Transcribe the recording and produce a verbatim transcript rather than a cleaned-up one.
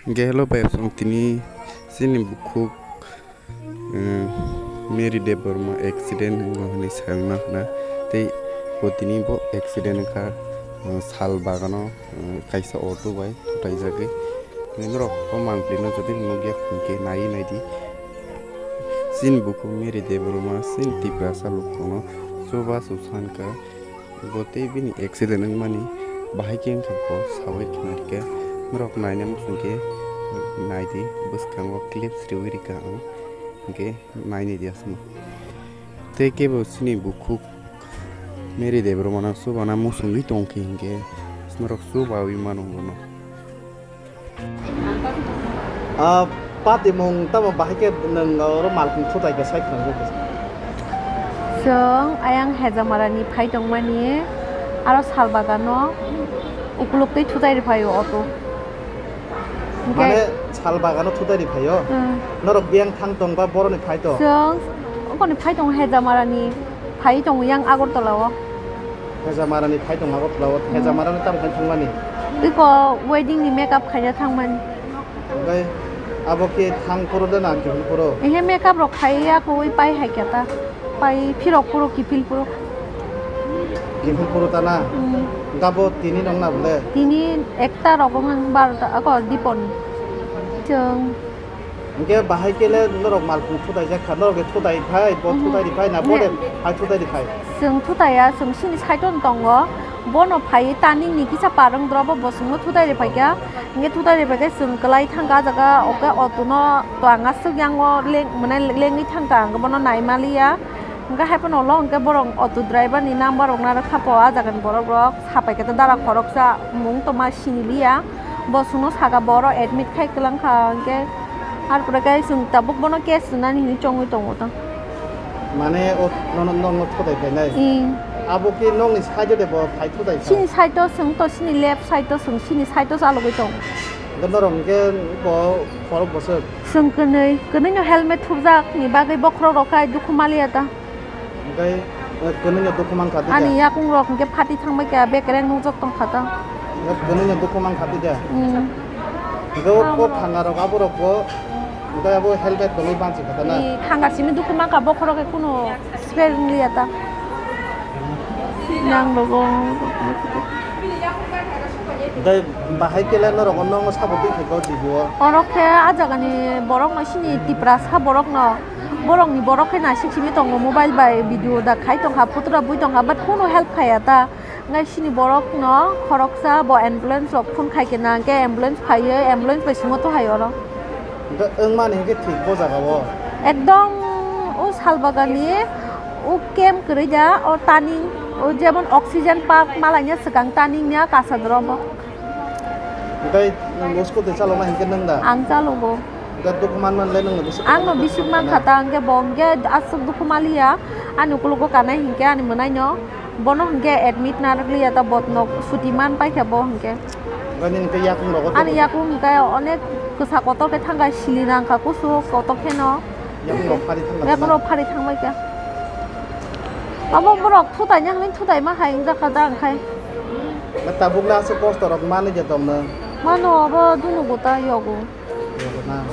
Hwnkhe hello bai, chwng tini chini bukhuk, eh, Mary Debbarma accident wngo hwnwi sayung nang khna. Tei bo tini bo accident wngkha, eh, sal bagano, eh, kaisa auto bai thutaijagwi. Norok o mangpili no jodi nukya hwnkhe naiwi naidi. Chini bukhuk Mary Debbarma chini Tiprasa lukurokno chuba chusa wngkha. Bo tei bini accident wngmani bahai khe wngkha bo sawi khna rikha. Norok naina muchung khe naidi, bwskango clips riwi rikha ang, hwnkhe naini di aswkno. Tei kebo chini bukhuk Mary Debbarmano chubana muchungwi tongkhe hinkhe norok chubawi mano bono. Ah, patimung tamo bahai khe nwng oro malkhung thutai khe sai khwlangkha. Chwng ayang Hejamarani phai tongmani, aro salbagano ukuluk twi thutai rwphaio auto. Hwnkhe mane salbagano thutai rwphaio? Hmm. Norok biyang thang tongba boroni phai tong? Chwng oboni phai tongo Hejamarani. Phai tongo yang Agartala o. Hejamarani phai tongo Agartala o. Hmm. Hejamarani tamo khai thangmani? Iko wedding ni makeup khaina thangmani. Oke, abo khe thang phuru de na kiphil phuru? Ehe, makeup rok khai ya koi pai hai khe ta. Pai phirok phuru kiphil phuru. Kiphil phuru ta na? Hmm. Gabo tini nong na bole? Tini ekta rok wng barota ako dipon. Chwng Hwnkhe bahai khe le norok malkhung thutai jak kha, norok le thutai phai, bo Mhm. thutai ri phai na, bo le Ne. Hai thutai ri phai. Chwng thutai ya, chwng sini side o tongo. Bono phai taning ni kisa parwng doro bo bosong no thutai ri phai kha. Hwnkhe thutai ri phai khe chwng kwlai thang kha, ah jaga o khe auto no to ang aswk yang o leng, mane lengwi thang kha, ang bono nai ma li ya. Hwnkhe hai phano ulo hwnkhe borok auto driver ni number rok narwk kha po, ah jaga ni borok rok sapai khe ta dara khoroksa mung tongma sini li ya. Bo chwngno saka bo oro admit khai kwlang kha, hwnkhe ar pore khe chwng tabuk bono case rwnani hinwi chongwi tongo ta. Mane o nono, nokno thutai phainai? Ing. Abo khe nokni side o de bo phai thutai kha? Chini side o chwng to, chini left side o chwng, chini side o chalogwi tongo. Hwnkhe norok hwnkhe bo khorok bwswk? Chwng kwnwi, kwnwi no helmet thupjak ni bagwi bokhorok rok khai dukhu maliya ta. Hwnkhe, eh, kwnwi no dukhu mankha tei ani da? Yakung rok hwnkhe phati thangbai kha, bekereng nungjak tongkha ta. Hwnkhe kwnwi no dukhu mankha tei da? Mm. Hwnkhe o, o thanga rok abo rok bo, hwnkhe abo helmet kwlwi banchi kha ta na? Ni thanga simi dukhu mankha, bokhorok khe kunu spare wngliya ta. Nang rogo. Hwnkhe bahai khe le norok no sabo twi khe ko jibo? Oro khe ah jaga ni borok no, sini Tiprasa borok no. Borokni borok khe naisik simi tongo, mobile bai video da khai tongkha, putra bui tongkha, but kunu help khaiya ta. Ngai sini borokno khoroksa bo ambulance rok phone khai khe na, hwnkhe ambulance phaiwi ambulance bai simo to hai oro. Hwnkhe wngmani hwnkhe thik bo jaga o? Ekdom o salbagani o camp kwrwi da, o turning, o jemon oxygen park malaina swkang turning ni a kasa doro bo. Hwnkhe nwng bo scooty chalokna hinkhe nwng da? Ang chalogo. Hwnkhe dukhu manmani le nwngno bisi. Ang no bisi mankha ta, hwnkhe bo hwnkhe aswk dukhu maliya. Ani ukologo kanai hinkhe ani mwnaino, bono hwnkhe admit narwkliya ta, botno suti man paikha bo hwnkhe. Hwnkhe nini hwnkhe yakung rogo? Ani yakung hwnkhe onek kwsa kotor khe thangkha, sili nangkha kusu kotor kheno. Yakung rok phari thangkha. Yakung rok phari thangbai kha. Abo borok thutai nang nini thutai ma hai wngjakha da ang khai. Tabuk le aswk kosto rok manwi je tong nw? Mano, abo dunu gota yogo. Yogo na.